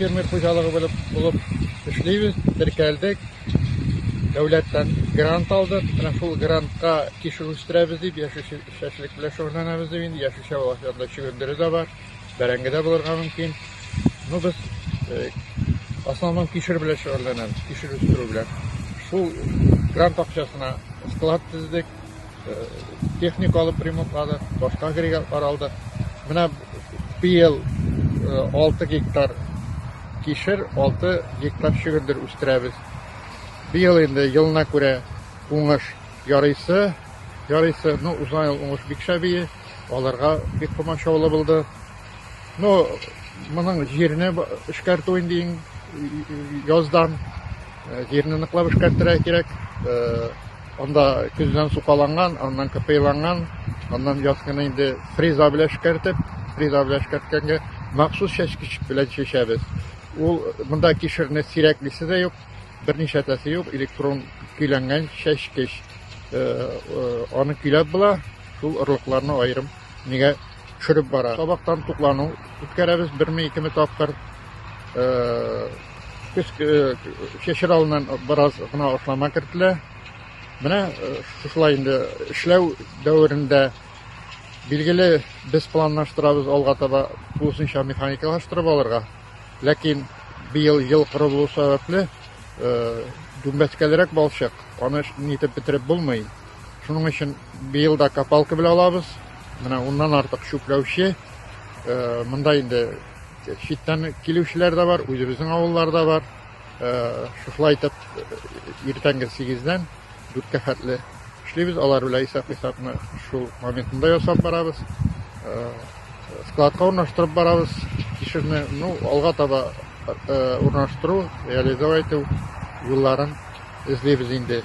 Крестьян-фермер хуҗалыгы булып, булып эшлибез, теркәлдек. Дәүләттән грант алдык. Менә шул грантка кишер үстерәбез дип, яшелчәчелек белән шөгыльләнәбез дип инде. Яшелчә булачак, чөгендере дә бар, бәрәңге дә булырга мөмкин. Ну, без основном кишер белән шөгыльләнәбез, кишер үстерү белән. Шул грант акчасына склад төзедек, техника алып ремонтладык, башка агрегатлар алдык. Менә быел 6 гектар кишер, 6 гектар чөгендер үстерәбез. Быел инде елына күрә уңыш ярыйсы, ярыйсы, ну, узган ел уңыш бик шәбие, аларга бик комачаулы булды. Ну, моның җирне эшкәртү инде иң яздан җирне ныклап эшкәртергә кирәк. Анда көздән сукаланган, аннан кыпыйланган, аннан яз көне инде фреза белән эшкәртеп, фреза белән эшкәрткәнгә махсус чәчкеч белән чәчәбез. Ул монда кишерне сирәклисе дә юк, берничә тәсе юк, электрон көйләнгән чәчкеч. Аны көйләп була, шул орлыкларны аерым нигә төшереп бара. Сабактан туклану үткәрәбез берме-икеме тапкыр. Көз чәчер алдыннан бераз гына ашлама кертелә. Менә шушылай инде эшләү дәверендә билгеле без планлаштырабыз алга таба тулысынча механикалаштырып алырга. Ләкин быел ел коры булу сәбәпле дүмбәскәлерәк балчык, аны нитеп бетереп булмый. Шуның өчен быел да копалка белән алабыз. Менә уннан артык чүпләүче. Монда инде читтән килүчеләр дә бар, үзебезнең авыллар да бар. Шушылай итеп иртәнге 8-дән 4-кә хәтле эшлибез. Алар белән исәп-хисапны шул моментында ясап барабыз. Складка урнаштырып барабыз кишерне. Ну, алга таба урнаштыру, реализовать итү юлларын эзлибез инде.